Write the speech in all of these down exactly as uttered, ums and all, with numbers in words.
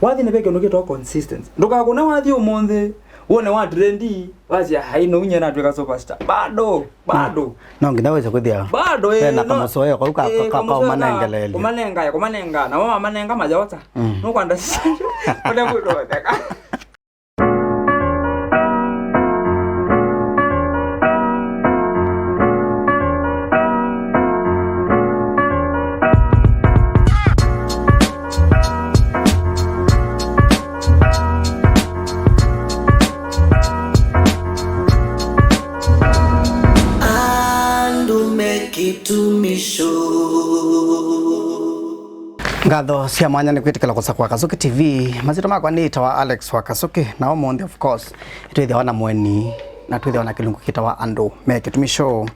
Wathi nĩ ve kĩndũ kĩtawa consistency. Ndũkakũne wathi ũmũnthĩ, wone wa trendi, wasya, "Ai, no unye natwĩka superstar." Bado, bado. No nginya wĩse kwĩthĩa bado, eh, ve na kamũsoeo kau ka, eh, ka, ka, kamũsoeo ka, kaũmanengeleelye. Kũmanenga, kũmanenga, na wamamanenga mayosa. Mm. Nũkwanda kũte kwĩtotheka. Andũ me Kĩtumi Show. Ngatho sya mwanya nĩ kwĩtĩkĩla kũsakũa Kasuki T V. Masyĩtwa makwa nĩtawa Alex wa Kasuki, na ũmũnthĩ, of course, nĩtwĩthĩawa na mũeni, na twĩthĩawa na kĩlungu kĩtawa Andũ me Kĩtumi Show.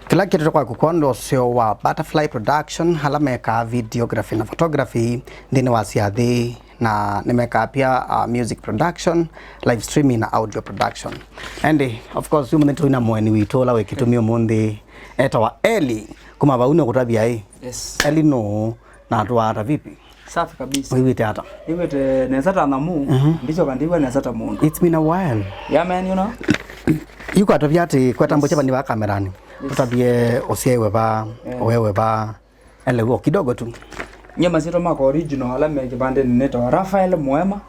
Kĩla kĩtũte kwaku kwondũ ũseo wa Butterfly Production, ala mekaa videography na photography nthĩnĩ wa syathĩ, na nĩmekaa pia, uh, music production, live streaming na audio production. And, eh, of course, ũmũnthĩ tũina mũeni witũ ũla wĩ kĩtumi ũmũnthĩ, etawa Eli, kuma vau nũkũtavya ĩ. Yes. Eli nũũ na atũaa ata vipi? Safi kabisa. Wĩw'ĩte ata? Nĩw'ĩte nesa ta nyamu, mhm, ndichoka ndiw'a nesa ta mũndũ. It's been a while. Yeah, man, you know. Yu kwatavya atĩ kwetambũkya, yes, vani va kamerani. Yes. Tũtavye ũsyaĩwe va, yeah, ũewe va, elewo kidogo tu. Nye masyĩtwa makwa original ala me kĩvandĩnĩ nĩtawa Raphael Mwema,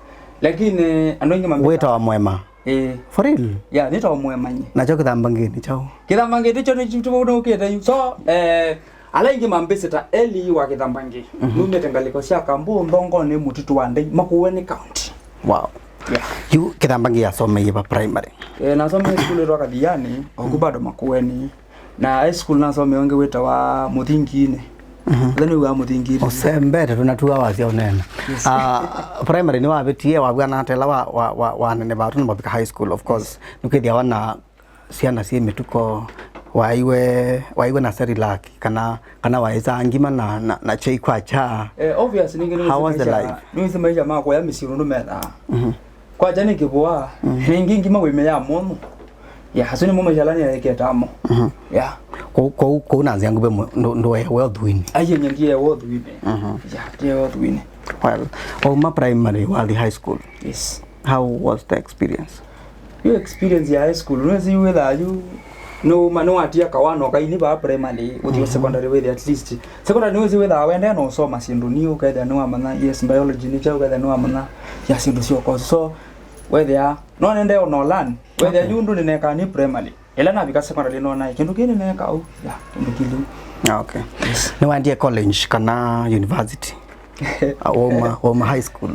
lakini andũ aingĩ mambĩtaa. Wĩtawa Mwema? Ĩĩ. For real? Yeah, nĩtawa Mwema nye. Nakyo kĩthambangĩnĩ kyaũ? Kĩthambangĩnĩ kyo nĩ kĩu tũvau nũkĩte yu. So, eh, ala aingĩ mambĩsĩ ta Eli wa Kĩthambangĩ. Mhm. Numĩte ngalĩko sya Kambũ, Nthongonĩ, Mũtitũ wa Ndei, Makueni County. Wow. Yeah. Yu Kĩthambangĩ yasomeie va primary? Eh, nasomie school ĩtwa Kathiani, oku bado Makueni. Na high school nasomea ũngĩ wĩtawa Mũthinginĩ. Mhm. Ĩla nĩw'aa Mũthinginĩ. Ũsembete tu na tu wasya ũneena. Yes. Ah, primary nĩwavĩtie, wavw'ana ata ĩla wa, wa, wa, waneneva tu na wavika high school, of course. Yes. Nĩkwĩthĩawa na syana syĩ mĩtuko, waiwe, waiwe na Cerelac, kana, kana waĩsaa ngima na, na, na chai kwa cha. Eh, obvious, nĩngĩ nĩwĩsĩ maisha, nĩwĩsĩ maisha ma kũya mĩsyĩ ũndũ methaa. Mhm. Kwakya nĩ kĩvũa, mhm, na ĩngĩ ngima wĩmĩyaa mũno. Yeah, asu nĩmo maisha ala nĩaeketamo. Mhm. Yeah. Kũu, kũu, kũu na nzĩa nguvĩ mwe-, ndũ-, ndũeewe ũthuinĩ. Aiye, nye ndieewe ũthuinĩ. Mhm. Yeah, ndieewe ũthuinĩ. Well, wauma primary wathi high school. Yes. How was the experience? Yo experience ya high school, nĩwĩsĩ yu wĩthaa yu, nĩuma, nĩwatia kawano kaini vaa primary, ũthi, mhm, secondary wĩthĩa at least. Secondary nĩwĩsĩ wĩthaa wendee na ũsoma syĩndũ niu, ũkethĩa nĩwamanya, yes, biology nĩ kyaũ, ũkethĩa nĩwamanya, ya syĩndũ sya ũkosi. So, wethĩa, no nendee ona ũlani, wethĩa, okay, yu ndũ nĩnekaa nĩ primary. Ĩla navika secondary nona kĩndũ kĩĩ nĩneeka ũu. Ya, kĩndũ kĩlĩu. Ah, okay. Yes. Nĩwaendie college kana university? Ah, wauma, wauma high school.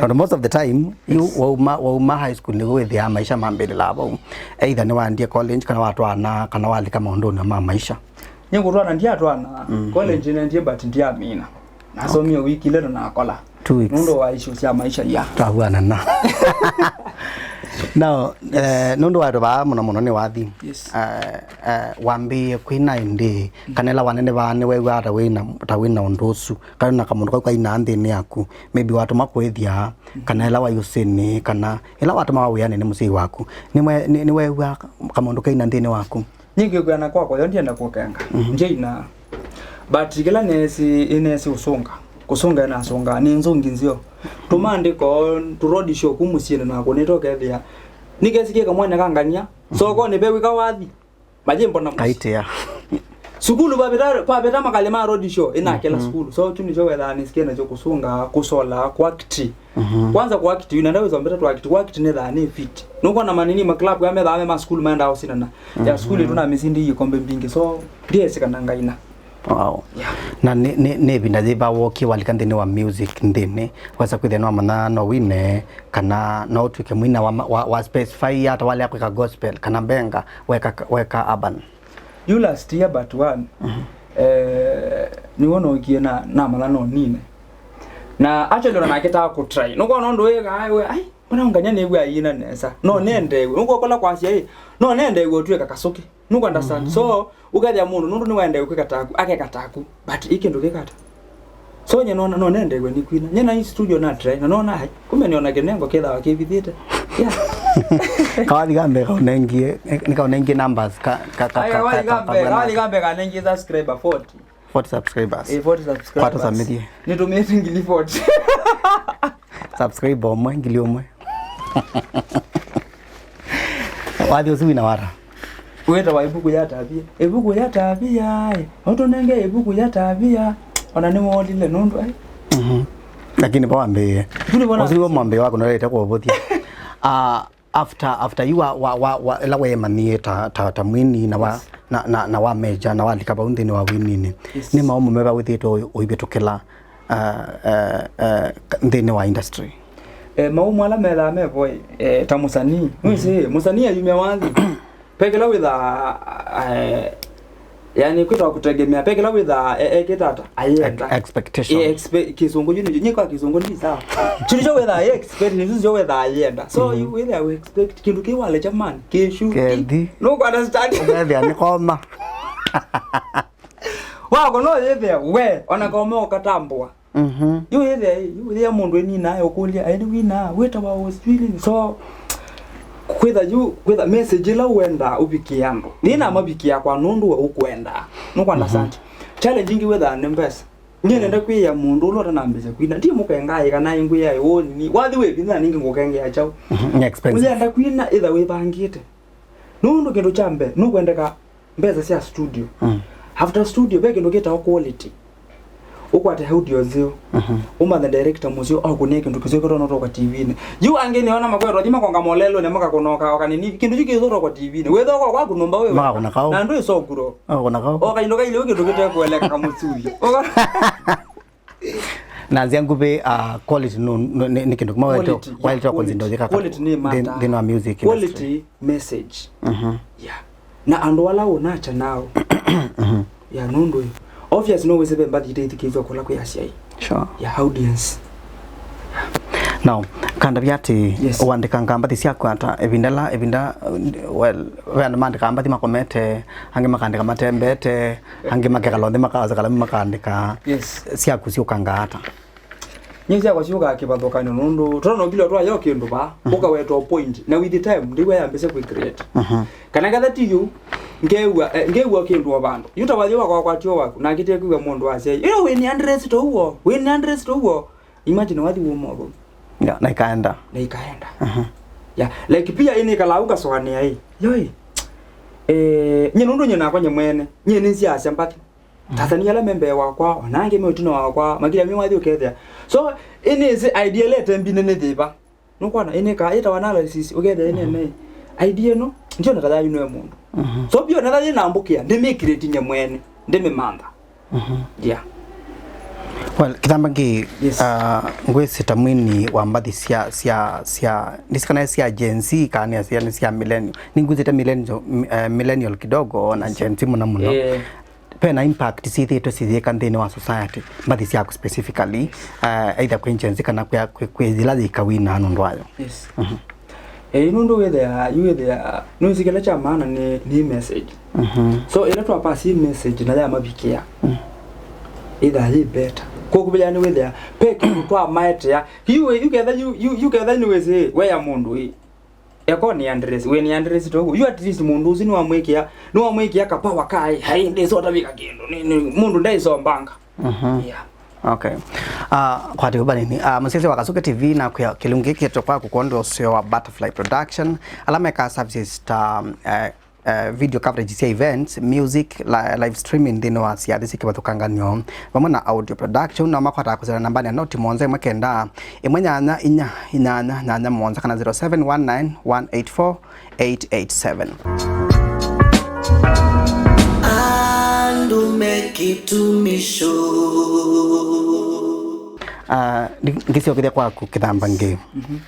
Tondũ most of the time, yu, yes, wauma, wauma high school nĩw'o wĩthĩaa maisha mambĩlĩlaa vau. Either nĩwaendie college kana watwaana kana walika maũndũnĩ ma maisha. Nĩngũtwaana, ndiatwaana. Mm. College nendie but ndiamina. Nasomie wiki ile na nakola. Two weeks. Nũndũ wa issue sya maisha ya. Twavuanana. Now, yes, eh, nũndũ wa andũ vaa mũno mũno nĩ wathi. Yes. Eh, eh, wambĩĩe kwina ĩndĩ, kana ĩla wanenevaa nĩwew'aa ta wĩna, ta wĩna ũndũ ũsu, kana na kamũndũ kau kainaa nthĩnĩ yaku, maybe watũma kũĩthya, kana ĩla waĩ ũsĩnĩ, kana ĩla watũmawa wĩanĩ nĩ mũsyai waku, nĩwe-, nĩ-, nĩwew'aa kamũndũ kaina nthĩnĩ waku? Nyie ngĩkwĩana kwakwa yo ndienda kũkenga. Mhm. Ndyaina. But kĩla neesi, ĩneesi ũsũnga. Kũsũnga ĩnasũngaa. Nĩ nzũngi nzeo. Tũmaandĩko, tũ road show ku mũsyĩnĩ na kũnĩte ũkethĩa. Nĩkesi kĩ kamwanya ka ngania. Sokonĩ vew'ĩka wathi. Majimbo na mũsyĩ. Kaitea. Sukulu vavĩta, vavĩta makalĩ ma road show, ĩnakĩla, mhm, sukulu. So, kyu nĩkyo wethaa nĩsikie nakyo kũsũnga, kũsola, kũakti. Mhm. Kwanza kũakti, yu nenda wĩsombete tũakti, kũakti nĩthaa nĩ fit. Nũkwona manini ma club ya methaa me ma sukulu maendaa ũsinana. Ya, mhm, sukulu ĩtũ namĩsindie ikombe mbingĩ, so, ndyeesĩ kana ngaina. Wow. Yeah. Na nĩ, nĩ, nĩ ĩvinda yĩva wokie walika nthĩnĩ wa music nthĩnĩ, wesa kwĩthĩa nĩwamanya no wine, kana no ũtw'ĩke mwina wa, wa, wa specify ata walea kwĩka gospel, kana mbenga, weka, weka urban? Yu last year but one, mhm, eh, nĩw'o nookie na, namanya no nine. Na actually ona nake taa kũtry. Nũkwona ũndũ wĩkaa, we, ai, mbona nganya nĩw'a ina nesa. No nendewe. Nũkũkola kwasya, ĩ, no nendewe ũtw'ĩka Kasuki. Nũkũ understand? Mhm. So, ũkethĩa mũndũ, nũndũ nĩwaendewe kwĩka taku, akeka taku. But ĩ kĩndũ kĩkata. So, nye nona, no nendewe nĩ kwina. Nye na hii studio na try, na nona, ai, kumbe nĩona kĩnengo kĩthawa kĩvithĩte. Yeah. Kawathi ka mbee kaũnengie, nĩ kaũnengie numbers ka, ka, ka, ai, ka, kawathi ka, ka, ka mbee, ka, kawathi ka mbee kanengie subscriber forty. Forty subscribers. Eh, forty subscribers. Kwatũsamĩthie. Nĩtũmĩĩte ngili forty. Subscriber ũmwe, ngili ũmwe. Wathi ũsu wĩna wata? Wĩtawa ĩvuku ya tabia. Ĩvuku ya tabia, ĩ. Ũtũnenge ĩvuku ya tabia. Ona nĩwolile nũndũ, ai. Mhm. Lakini vawambĩĩe. Ũsu nĩw'o mwambĩĩo waku nũlete kũvũthya. Ah, after, after you wa, wa, wa, wa, ĩla weemanyie ta, ta, ta mwini na wa, yes, na, na, na wa major na walika vau nthĩnĩ wa wininĩ. Yes. Nĩ maũmũ meva wĩthĩĩtwe ũi-, ũivĩtũkĩla, uh, uh, uh, nthĩnĩ wa industry? Eh, maũmũ ala methaa mevo, eh, ta mũsanii. Mwĩsĩ, mũsanii ayumya wathi. Pe kĩla wĩthaa, eh, yani, kwĩtwa kũtegemea. Pe kĩla wĩthaa, e-, ekĩta ata? Ayenda. Ex-, expectation. Eh, expe-, kĩsũngũ yu nĩkyo, nyie kwa kĩsũngũ ndi sawa. Kĩndũ kyo wĩthaa, eh, expect, nĩkyo kyo wĩthaa ayenda. So, mhm, you wĩthaa, we expect kĩndũ kĩ wale jamani, kĩshu. Kethi. No ku understand. Ũkethĩa nĩ koma. Wako no yĩthĩa, we, ona koma ũkatambũa. Mhm. Yu yĩthĩa, yu yĩthĩa mũndũ ĩnina, ũkũlya, "Aĩ nĩ wina, wĩtawa ũ sijui nini?" So, kwĩtha yu, kwĩtha message ĩla ũendaa ũvikĩe andũ. Nĩ na mavikĩa kwa nũndũ we ũkwenda. Nũkwenda, mhm, asante. Challenge ingĩ wĩthaa nĩ mbesa. Nyie nenda kwĩa mũndũ ũla ũtanambĩsya kwina. Ndi mũkengaĩ kana ingwĩa ĩ ũnini. Wathi wĩ vinya ningĩ ngũkengea chau. Mhm. Nĩ expensive. Ũyenda kwina, ĩtha wĩvangĩte. Nũndũ kĩndũ kya mbee, nũkwendeka mbesa sya studio. Mm. After studio, ve kĩndũ kĩtawa quality. Ũkwate audio nzeo. Mhm. Ũmathe director mũseo, akũnĩe kĩndũ kĩseo kĩtonotoka T V-inĩ. Yu angĩ nĩona makwetwa, thi makonga molelũnĩ, makakũnoka, o kanini, kĩndũ kyu kĩthotokwa T V-inĩ. Wĩthokwa kwaku nyũmba wĩ weka. Makakũna kau. Na ndwĩ sokuro. Makakũna kau. O kaindo kailĩ wĩ kĩndũ kĩtekweleka kamũsuvi. Na nzĩa nguvĩ, uh, quality nũ-, nũ-, nĩ, nĩ kĩndũ kĩmwe waĩtwe, quality, yeah, waĩtwe kũnzinda ũyĩka quality nĩ matter. Nthĩ-, nthĩnĩ wa music industry. Quality message. Mhm. Yeah. Na andũ ala ũnacha nao. Mhm. Yeah, nũndũ ĩ. Obvious no wĩsĩ ve mbathi itaithikĩĩthw'a kũla kwĩ asyai. Sure. Yeah, audience. Now, kandavya atĩ, yes, ũandĩkanga mbathi syaku ata, ĩvinda la, ĩvinda, uh, well, ve andũ maandĩkaa mbathi makomete, angĩ makaandĩka matembete, angĩ makekala nthĩ makaosa kalamu makaandĩka. Yes. Syaku syũkangaa ata? Nyie syakwa syũkaa kĩvathũkany'o nũndũ tũtano kĩlwa twayo kĩndũ vaa, mhm, ũkaweta o point, na with the time, ndiwe yambĩsya kwĩ create. Mhm. Kana ketha ti yu, ngew'a, eh, ngew'a kĩndũ o vandũ. Yu ta wathi wakwa kwatio waku, na kĩtie kwĩw'a mũndũ asya, "Ĩyo wĩ nĩ address to uo, wĩ nĩ address to uo." Imagine wathi wũma ũthũ. Ya, na ikaenda. Na ikaenda. Mhm. Ya, like pia ĩnĩ ĩkalaa ũkasoanĩa ĩ. Yo ĩ. Eh, nyie nũndũ nyie nakwa nyie mwene, nyie nĩnsiasya mbathi. Mhm. Tathania ala me mbee wakwa, ona angĩ me ũtino wakwa, makĩlya me wathi ũkethĩa. So, ĩnĩ ĩsĩ idea lete mbine nĩ thĩva. Nũkwona, ĩnĩ ka, ĩtawa analysis, ũkethĩa ĩnĩ, mhm, ĩnĩ. Idea ĩno, ndiona ta yayunwe mũndũ. Mhm. So, pia ona yĩnambũkĩa, ndĩmĩkirĩti nyie mwene, ndĩmĩmantha. Mhm. Yeah. Well, kĩthamba ngĩ, yes, uh, ngwĩsĩ ta mwini wa mbathi sya, sya, sya, ndisi kana sya Gen Z, kana nĩ sya, nĩ sya millennial. Nĩngwĩsĩte millennial, m-, eh, millennial kidogo, na Gen Z mũno mũno. Eh. Ve na impact syĩthĩĩtwe syĩyĩka nthĩnĩ wa society, mbathi syaku specifically, uh, either kwĩ Gen Z kana kwĩ, kwĩ, kwĩ yĩla yĩkawina nũndũ wayo. Yes. Mhm. Ĩĩ, nũndũ wĩthĩa, yu wĩthĩa, nũĩsĩ kĩla kya maana nĩ, nĩ message. Mhm. So, ĩla twapasi message na yamavikĩa, mm, ĩthaa yĩ better. Kũkũvĩlya nĩ wĩthĩa, pe kĩndũ twamaetea. Yu, yu ketha, yu, yu, yu ketha nĩ wĩsĩ, we ya mũndũ ĩ. Eko nĩ address, we nĩ address to. Yu at least mũndũ ũsu nĩwamwĩkĩa, nĩwamwĩkĩa kapawa kaĩ, hai, ndĩsota vika kĩndũ, nĩ, nĩ, mũndũ ndaĩsombanga. Mhm. Yeah. Okay. Ah, kwati vanini. Ah, mũsyaĩĩsya wa Kasuke T V na kwĩa kĩlungu kĩtũ kwaku kwondũ ũseo wa Butterfly Production. Ala mekaa services ta, eh, eh, video coverage sya events, music, li-, live streaming nthĩnĩ wa syathi syĩ kĩvathũkanganyo, vamwe na audio production, nao makwataa kũsĩla nambanĩ ya noti mũonza ĩmwe kenda, ĩmwe nyanya inya, inyanya, nyanya mũonza kana zero seven one nine one eight four eight eight seven. Andũ me kĩtumisho. Ah, ndi-, ngĩsyokethya kwaku kĩthamba ngĩ. Mhm.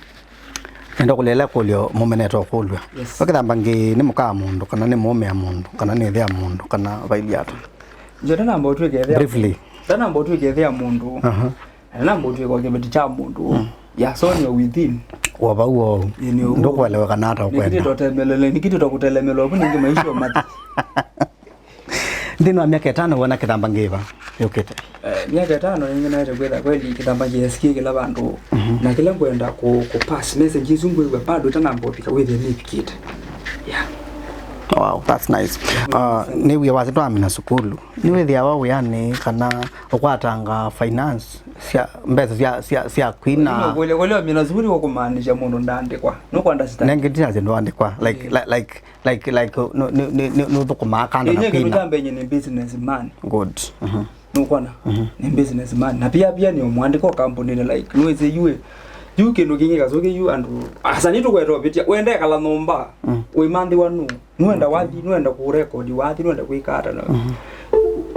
Nenda kũlelea kũlyo mũmenete ũkũlw'a. Yes. Ũkĩthamba ngĩ nĩ mũka wa mũndũ, kana nĩ mũũme ya mũndũ, kana nĩ ĩthe ya mũndũ, kana vailye ata? Ndio, ndanamba ũtwĩke ĩthe ya, briefly, ndanamba ũtwĩke ĩthe ya mũndũ. Aha. Na namba ũtwĩka o kĩveti kya mũndũ. Mm. Ya, so nĩ o within. Wa vau o. Ĩ, nĩ o. Ndũkũeleweka na ata ũkwenda. Nĩkĩtĩtwa kũtelemelwa, nĩkĩtĩtwa kũtelemelwa vu nĩngĩ maisha mathi. Nthĩnĩ wa myaka ĩtano wona kĩthamba ngĩva yũkĩte? Eh, myaka ĩtano nĩngĩ naete kwĩtha kweli kĩthamba ngĩesikie kĩla vandũ. Mhm. Na kĩla ngwenda kũ, kũ pass message isu ngwĩw'a bado ĩtanamba ũvika wĩthĩe nĩvikĩte. Yeah. Wow, that's nice. Uh, nĩ wĩa wasya twamina sukulu. Nĩ wĩthĩawa wĩanĩ kana ũkwatanga finance sya mbesa sya sya sya kwina. Kũlea mina sukulu wa kumaanisha mũndũ ndaandĩkwa. No kwanda sita. Nenge ndina zendo andĩkwa like like like like no no no no thũkũmaa kando na kwina. Nĩ kĩndũ kya mbee nĩ business man. Good. Mhm. Nũkwona? Mhm. Nĩ business man. Na pia pia nĩ mwandĩko kampunĩnĩ, like, nĩwĩsĩ yu ĩ. Yu kĩndũ kĩngĩ Kasũkĩ yu andũ. Asa nĩ tũkweta ũvĩtya. Wenda ekala nyũmba. Mm. Wĩmanthĩwa nũ. Nũenda wathi, nũenda kũrekodi wathi, nũenda kwĩka ata na. Mhm.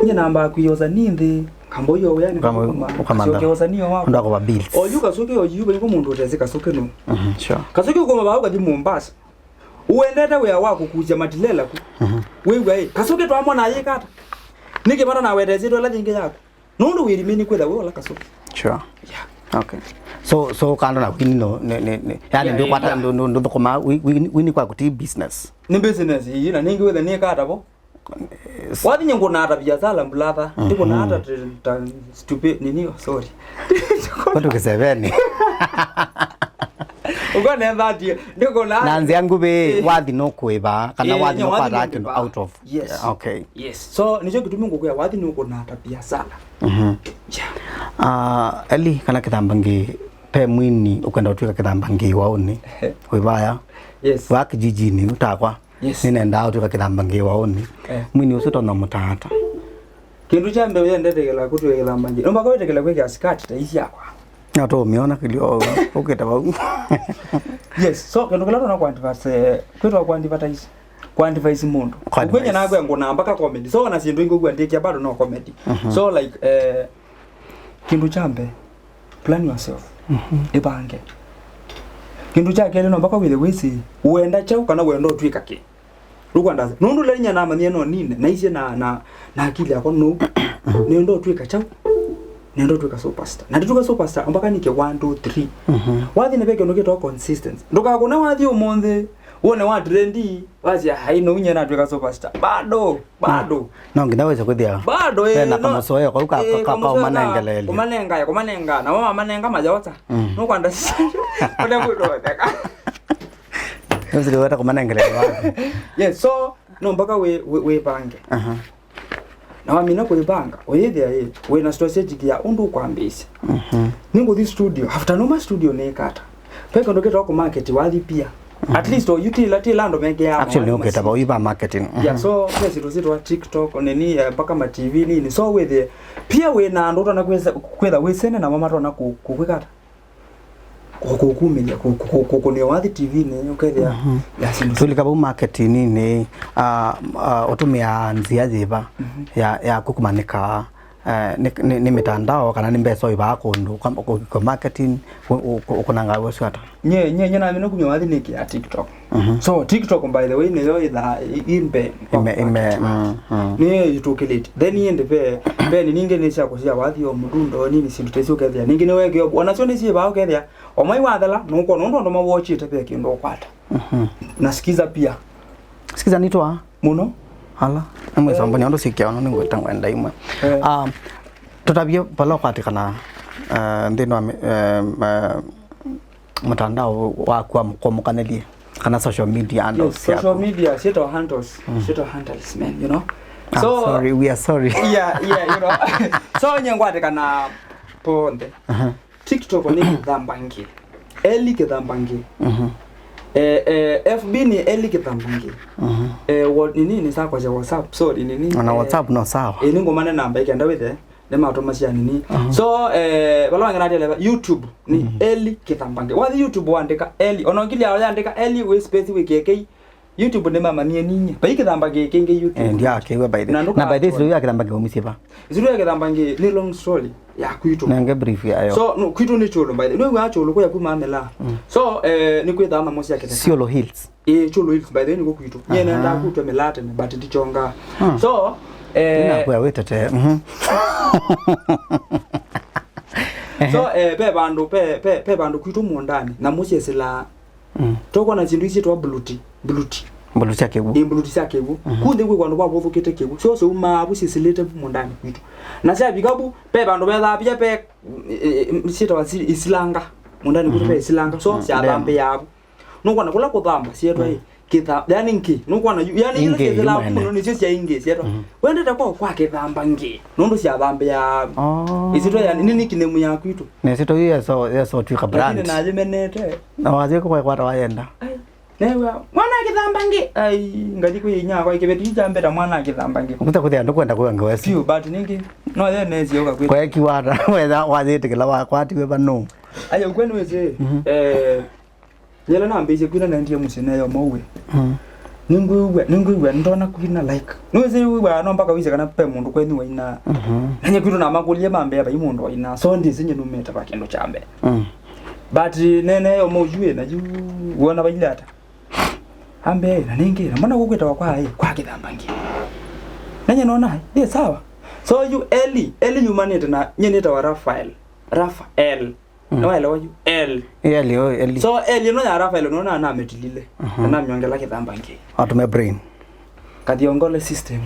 Nye namba kwĩyosa nĩ nthĩ. Kambo yo wea nĩ kama ũkamanda. Ũkamanda. Ũndakwa bills. Oyu Kasũkĩ oyu yu vaingo mũndũ ũtesĩ Kasũkĩ nũ. Mhm, sure. Kasũkĩ ũkoma vau kathi Mombasa. Ũendete wĩa wa kũkusya matilela ku. Mhm. Wĩw'a ĩ, Kasũkĩ twamwona ayĩka ata? Nĩkĩ vata nawete ĩsyĩtwa ĩla yĩngĩ yaku? Nũndũ wĩrimini kwĩtha wĩ ola Kasũkĩ. Sure. Yeah. Okay. So so kando na wini no ne ne ne yani ndio kwata ndo ndo ndo koma wini kwa kuti business. Ni business ii na ningi wethe ni kata bo. Wathi nye ngũnata biasala mbulatha. Ndikũnata ta stupid nini, oh, sorry. Kwatu kiseveni. Uko ne thati ndikũnata. Na nzĩa nguvĩ wathi no kuiva kana wathi no kwata kĩndũ out of. Yes. Okay. Yes. So nicho kitumi ngũkwĩa wathi no kũnata biasala. Mhm. Yeah. Ah, Eli kana kĩthamba ngi pe mwini ukwenda utwika kĩthamba ngi wauni. Wivaya. Yes. Wa kijijini utakwa. Yes. Nĩnendaa ũtwĩka kĩthamba ngĩ waũnĩ. Eh. Mwini ũsu tonya mũtaata. Kĩndũ kya mbee ũyendete kĩla kũtwĩa kĩthamba ngĩ. Nũmbaka wĩte kĩla kwĩkĩa skirt ta ii syakwa. Na tũũmĩona kĩlyo ũkĩte vau. Yes, so kĩndũ kĩla tũna kũ advertise, eh, kwĩtwa kũ advertise. Kũ advise mũndũ. Kũ advise. Ũkwĩnya nakwĩa ngũnaa mpaka comedy. So ona syĩndũ ingĩ ũkwĩa ndĩkĩa bado no comedy. Mhm. So like, eh, kĩndũ kya mbee, plan yourself. Mhm. Ĩvange. Kĩndũ kya kelĩ no mpaka wĩthe wĩsĩ ũenda kyaũ kana wenda ũtwĩka kĩ. Rĩu kwandaza nũndũ lelinya namanyie no nine naisye na, na, na akili yakwa no nenda ũtwĩka kyaũ. Nenda ũtwĩka superstar. Na ndĩtwĩka superstar mpaka nike one two three. Mhm. Wathi nĩ ve kĩndũ kĩtwa consistency. Ndũkakũne wathi ũmũnthĩ wone wa trendi wasya hai no unye natwĩka superstar. Bado. Bado. No nginya wĩse kwĩthĩa bado, eh, na kamũsoeo kau ka, eh, ka, ka kũmanengeleelya. Kũmanenga, kũmanenga. Na wama manenga mayosa. Mm. No kwanda. Kũte kwĩtotheka. Nũsiliweta kũmanengeleelya wapi? Yes, so no mpaka wĩ, wĩ, wĩpange. Aha. Na wamina kwĩpanga, ũyĩthĩa ĩ, wĩ na strategic ya ũndũ ũkwambĩĩsya. Mhm. Nĩngũthi studio, after numa studio nĩkata. Ve kĩndũ kĩtawa kũmarket wathi pia. At least oyu tila tila andũ mekĩaa. Actually nĩũkĩta vau iva marketing. Yeah, so ve syĩndũ syĩtawa TikTok nini, eh, mpaka ma T V nini. So wĩthĩe pia wĩ na andũ ũtona kwĩtha wĩsene namo matona kũkwĩkata. Kũkumĩlya kũkũnĩa wathi T V-nĩ ũkethĩa. Tulika vau marketing-inĩ, ah, ah, ũtũmĩaa nzĩa yĩva ya ya kũkumanĩka? Eh, nĩ, nĩ, nĩ mĩtandao kana nĩ mbesa ũĩvaa kũndũ kwa, kwa, kwa marketing, ũ, ũ, ũkũnangaa wĩsu ata? Nye nye nye namina kumya wathi nĩkĩa TikTok. Mhm. So TikTok by the way nĩyo ĩthaa ĩ mbee kwa ime ime market. Mm, mm. Nĩyo ĩtũkĩlĩte. Then ĩndĩ ve ve nĩ ningĩ nĩ sya kũsya wathi o mũdundo nini syĩndũ ta isu ũkethĩa. Ningĩ nĩwekĩo onasyo nĩ syĩvaa ũkethĩa. O mwai wathela nũkwona ũndũ andũ mawatchĩte ve kĩndũ ũkwata. Mhm. Na Skiza pia. Skiza nĩtwa mũno. Ala nĩ mwĩsambũni andũ sikĩa ona nĩngwĩta ngwenda imwe. Eh. Ah, tũtavye vala ũkwatĩkana, eh, nthĩnĩ wa mĩ- eh, eh, mũtandao waku wa kũmũkanĩlye kana social media handles. Yes, social media syĩtawa handles. Syĩtawa handles, man, you know. Ah, so sorry, we are sorry. Yeah, yeah, you know. So nye ngwatĩkana ponthe. Aha. TikTok nĩ Kĩthambangi. Eli Kĩthambangi. Mhm. Eh, eh, F B nĩ Eli Kĩthambangi. Mhm. Eh, wa- nini nĩ sakwa cia WhatsApp. Sorry, nini. Ona eh, WhatsApp no sawa. Eh, nĩ ngomane namba ikenda withe. Nĩ matũma cia nini. Mhm. So, eh, vala wangenatia leva YouTube nĩ Eli Kĩthambangi. Wathi YouTube wandĩka Eli. Ona ũkili yao yandĩka Eli wĩ space wĩ K K. YouTube nĩmamanie ninye. Vai kĩthamba kĩ- kĩngĩ YouTube. Eh, ndiakĩw'a by the- Na ndũka- Na by the way, ya kĩthamba kĩumisye va? Ĩsu ya kĩthamba ngĩ nĩ long story ya kwitũ. Nenge brief yayo. So no, kwitũ nĩ Kyũlũ by the way. Nĩwĩw'aa Kyũlũ kũya kuma Mela. Mm. So eh, nĩ kwĩthaa namo sya kĩtheka. Kyũlũ Hills. Eh, Kyũlũ Hills by the way nĩko kwitũ. Aha. Nyie nenda kutwa Mela tene but ndichonga. Mm. So eh, nakwĩa wĩtete. Mhm. So eh, pe vandũ pe pe pe vandũ kwitũ mũndani na mũsyesĩlaa. Mm. Tũkwona syĩndũ isyĩtwa mbuluti, mbuluti. Mbuluti sya kĩw'ũ. Ĩ, mbuluti sya kĩw'ũ. Mhm. Kũu nthĩ kwĩ vandũ vavũthũkĩte kĩw'ũ. Syo syaumaa vu syĩsĩlĩte mũndani kwitũ. Na syavika vu, pe vandũ vethaa pia pe, e, e, syĩtawa si- isilanga. Mũndani kwitũ pe isilanga. So, mm, syathambĩaa vu. Nũkwona kũla kũthamba syetwa ĩ, Kĩtha, yani ngĩ, nũkwona yu, yani ila ingĩ, syĩthĩla yu mwene. Mũno nĩsyo sya ingĩ syetwa. Mhm. Wendete kwa, kwa kĩthamba ngĩ, nũndũ syathambĩa. Oh. Ĩsĩtwa yani, nĩ nickname ya kwitũ. Na ĩsĩtwa yu yeso, yeso twĩka brand. Lakini nayĩmenete. Na wathi kwa kwata wayenda. Ai, newa, mwana kĩthamba ngĩ. Ai, ngathi kwĩ inya kwa kĩveti kya mbeta mwana kĩthamba ngĩ. Kuta kuthia ndo kwenda kwa ngwe wesi. Sio, but ningĩ. No ye nezi yoka kwitũ. Kwa kiwata, wetha wathi tikila wa kwati we bano. Ayo kwenu wezi. Mhm. Eh, Yela nambĩĩsye kwina naendie mũsyĩ neyo mauwe. Mm. Nĩngwĩw'a, nĩngwĩw'a, nĩndona kwina, like. Nĩwĩsĩ wĩw'aa no mpaka wĩsye kana pe mũndũ kwenyu wainaa. Mhm. Na nye kwitũ namakũlile mambĩa vai mũndũ wainaa. So ndĩsĩ nye numĩte va kĩndũ kya mbee. Mm. But nene yo mauyu ĩ, na yu wona vaile ata. Ambe, na nĩngĩ, na mbona gũkwĩtawa kwa ĩ, kwa kĩthamba ngĩ. Na nye nona, ĩ, sawa. So yu Eli, Eli yumanĩte na nye nĩtawa Rafael. Rafael. Mm. Nĩwaelewa yu? L. Eli, oh, Eli. So, Eli ĩno ya Rafael, nona namĩtilile. Mhm. Na namyongela kĩthamba ngĩ. Atume brain. Kathiongole system.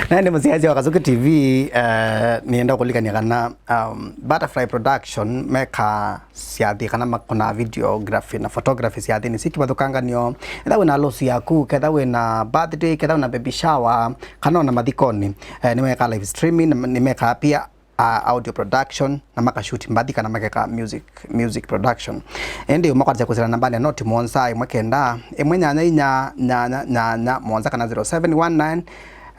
Na nĩ mũsiaĩsya wa Kazuki T V, eh, nĩenda kũlikania kana, um, Butterfly Production meka syathi kana makona videography na photography syathi nĩ siki vathũkanganio. Ketha wĩna losi yaku, ketha wĩna birthday, ketha wĩna baby shower, kana ona mathikoni. Eh, nĩmeka live streaming, nĩmeka pia uh, audio production, na makashoot mbathi kana makeka music, music production. Ĩndĩ ũmakwatĩsya kwĩsĩla nambanĩ ya noti mũonza ĩmwe kenda ĩmwe nyanya inya nyanya nyanya mũonza kana zero seven one nine,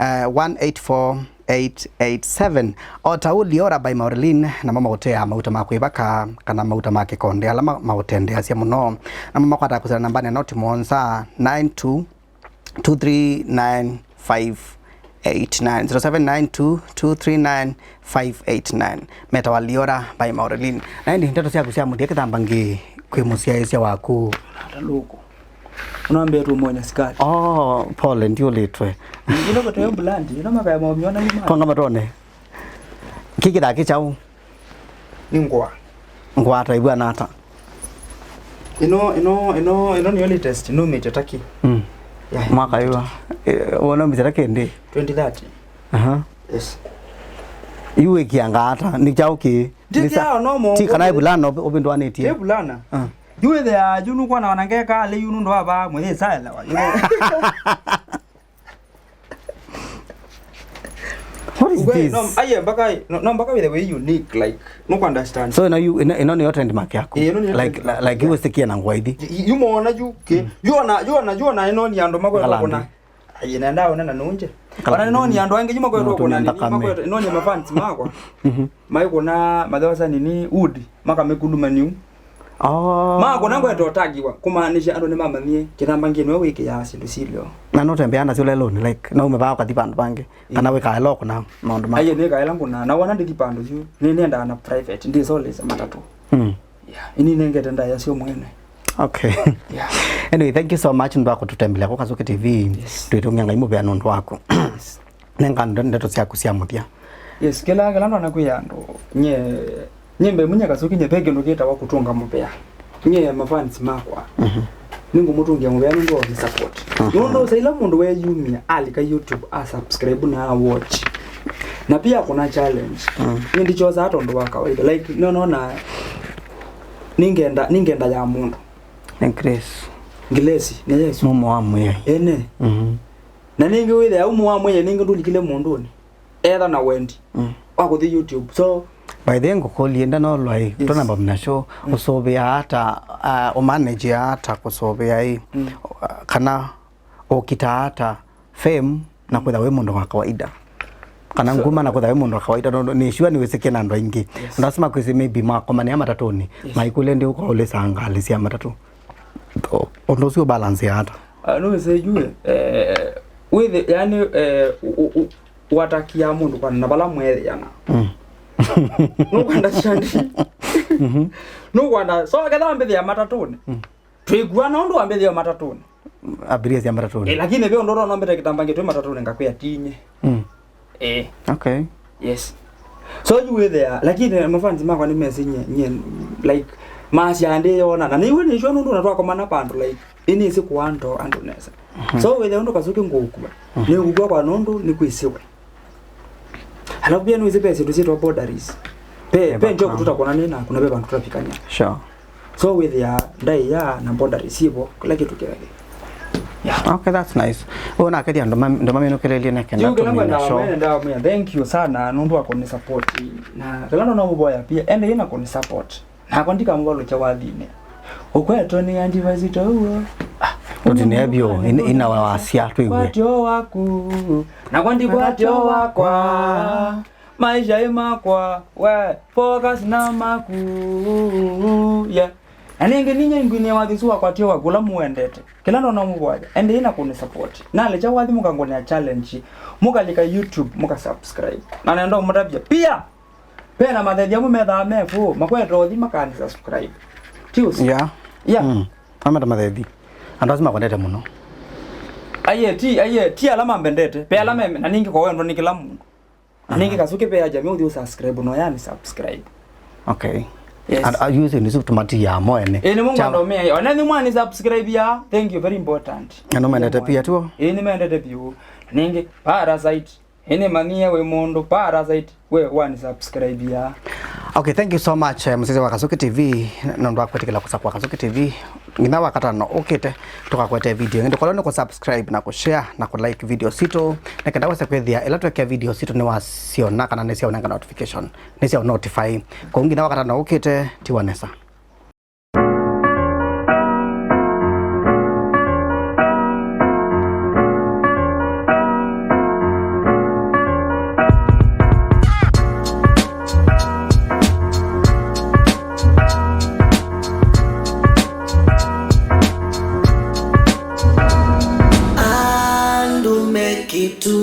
uh, one eight four eight eight seven. O ta ũu Liora by Maureen, namo maũteaa mauta ma kwĩvaka kana mauta ma kĩkonde ala ma-, maũtendeasya mũno. Namo makwataa kwĩsĩla nambanĩ ya noti mũonza nine two two three nine five eight nine, zero seven nine two two three nine five eight nine. Metawa Liora by Maureen. Na ĩndĩ ndeto syaku sya mũthya kĩthamba ngĩ kwĩ mũsyaĩĩsya waku. Ata lũkũ. Ũnambĩe tũmonya sikali. Oh, pole, ndiũlĩtwe. Ino kote yo blandi, ino makaya maumio na nyuma. Twanga matone. Kĩkĩthaa kĩ kyaũ? Nĩ ngũa. Ngũa ta ivw'ana ata? Ĩno, ĩno, ĩno, ĩno nĩyo latest, numĩte Turkey. Mm. Yeah. Mwaka ĩva? Eh, wona umĩte Turkey ndĩ? Twenty thirty. Aha. Yes. Yu wĩkianga ata? Nĩ kyaũ kĩ? Nĩ sa-, ti kana ivulana ũvi-, ũvindũanĩtie? Ti vulana. Ah. Yu ĩthea, yu nũkwona ona ngeka alĩ yu nũndũ wa vaa, mwĩyĩ saelewa. What is this? No, aye, mpaka, no, no, mpaka wĩthe wĩ unique, like, no understand. So, ĩno yu, ĩno, ĩno nĩyo trademark yaku? Ĩĩ, ĩno nĩyo trademark. Like, like, you stikia na ngũa ithi? Y-, y-, yu mona yu, kĩ? Mm. Yu ona, yu ona, yu ona ĩno nĩ andũ makwenda kũna. Aye, nenda one na nũnje. Ona nĩ noni andũ angĩ yu makwenda kũna, nĩ makwenda, noni mafans makwa. Mhm. Maikũna mathosa nini, wood, makamĩkuluma niu. Oh. Makũna ngweta ũtagiwa, kũmaanisha andũ nĩmamanyie kĩthamba ngĩ nĩwe wĩkĩaa syĩndũ silyo. Na nũtembeaa nasyo lelũnĩ, like, no ume vaa ũkathi vandũ vangĩ, kana wĩkaela ũkũna maũndũ maku? Aiye, nĩkaela ngũna, na wona ndĩthi vandũ syu, nĩ nĩendaa na private, ndĩsolĩsa matatũ. Mm. Yeah, ini nengete ndaya syo mwene. Okay. Yeah. Anyway, thank you so much nũndũ wa kũtũtembelea kwa Kazuki T V. Yes. Twĩtũngĩa Ngai mũvea nũndũ waku. Yes. Nenga ndo-, ndeto syaku sya mũthya. Yes, kĩla, kĩla ndona kwĩ andũ, nye, nye mbe mũnye Kazuki nye ve kĩndũ kĩtawa kũtũnga mũvea. Nye mafans makwa. Mhm. Nĩngũmũtũngĩa mũvea nũndũ wa support. Mhm. Nũndũ saila mũndũ weyumia, alika YouTube, a subscribe na a watch. Na pia kuna challenge. Mm. Nye ndichosaa tondũ wa kawaida. Like, no, no, na, ningenda, ningenda ya mũndũ. Nĩ Grace. Grace, nĩ Yesu. Mumo wa Mwĩai. Ene. Mhm. Na ningĩ wĩthĩa umo wa Mwĩai ningĩ ndũlikile mũndũnĩ. Etha na wendi. Mm. Wa kũthi YouTube. So, by the way, ngũkũlye, ndanolwa ĩ, yes, tũnamba mna show, mm, ũsũvĩaa ata, uh, ũmanagea ata kũsũvĩa ĩ, mm, uh, kana ũkitaa ata fame na kwĩtha wĩ mũndũ wa kawaida? Kana so, nguma na kwĩtha wĩ mũndũ wa kawaida, no, nĩ sure nĩ wĩsĩkie na andũ aingĩ. Yes. Lazima kwĩsĩ maybe makomanĩa matatũnĩ, yes, maikũlye ndi ũko ũlĩsaa ngalĩ sya matatũ. Ũndũ ũcio balance ya ata? Ah, no, wĩsĩ yu, eh, wĩthĩ, yani, eh, u-, u-, u-, watakia mũndũ kwana na vala mwethĩana. Mm. Nũkwenda shandi. Mhm. Nũkwenda, so, ketha mbĩthĩa matatũnĩ. Mm. Twĩkuana ũndũ wambĩthĩa matatũnĩ. Abiria sya matatũnĩ. Eh, lakini ve ũndũ ũrona mbĩte kĩtamba ngĩ twĩ matatũnĩ ngakwĩa tinye. Mm. Eh. Okay. Yes. So you were there. Lakini mafans makwa nĩ mesi nye, nye, like, masya ndĩ yona. Na nĩwe nĩshwa nũndũ na twakomana pandũ, like, ini isi kuanto andũ nesa. Mhm. So wĩthĩa ũndũ Kazuki ngũkua. Mhm. Nĩ ngũkua kwa nũndũ nĩ kwĩsiwe. Alafu pia nĩwĩsĩ ve syĩndũ syĩtwa boundaries. Ve, ve njoko tũtakwonanĩa naku na ve vandũ tũtavikany'a. Sure. So wĩthĩa ndaĩa na boundaries ivo, kĩla kĩtu kĩveke. Yeah. Okay, that's nice. Ũũ nakethia andũ ma-, andũ maminũkĩlĩlye neke. Yu kĩla ndatuminya ngwenda show. Mene ndamwĩa, thank you sana nũndũ wa kũni support. Na kĩla ndo no mũvoya pia, ende ina kũni support. Nakwa ndikamũvalũkya wathinĩ. Ũkwetwe nĩ advice ta ũo. Ah, tũtinĩe vyũ, ina, ina wasya twĩw'e. Kwatyo waku. Nakwa ndikwatyo wakwa. Maisha ĩ makwa, we, focus na maku, yeah. Na nĩngĩ ninyie ngwinĩe wathi ũsu wakwa tio waku ũla mũwendete. Kĩla ndo no mũvoya, endei na kũni support. Nalekya wathi mũkangũnĩa challenge, mũkalika YouTube, mũka subscribe. Na nenda ũmũtavya. Pia, pena mathethi amwe methaa me fũ, makweta ũthi makani subscribe. Ti ũsu? Yeah. Yeah. Mm. Amenda mathethi. Andũ asu makwendete mũno. Aiye, ti, aiye, ti ala mambendete. Pe ala me, na nĩngĩ kwa wendwa nĩ kĩla mũndũ. Na nĩngĩ Kasuki ve ya jamii ũthi ũsubscribe, no yani subscribe. Okay. Yes. And, uh, you say nĩsu tũmatiaa mo ene. Ĩĩ, nĩ Mungu Cha- andomea. Ona nĩ mwani subscribe ya, thank you, very important. Na nũmendete pia tuo? Ĩĩ, nĩmendete vyũ. Nĩngĩ, parasite. Ĩĩ, nĩmanyie wĩ mũndũ, parasite, we wani subscribe ya. Okay, thank you so much, eh, mũsisi wa Kasuki T V, nũndũ wa kwĩtĩkĩla kũsakwa Kasuki T V. Nginya wakatano ũkĩte, tũkakwete video ĩngĩ. Ndũkolwe nĩ kũsubscribe na kũshare na kũlike video sitũ, nĩkenda wese kwĩthĩa ĩla twekea video sitũ nĩwasyona kana nĩsyaũnenga notification, nĩsyaũ notify. Kwoou nginya wakatano ũkĩte, tiwa nesa. Andũ me kĩtu.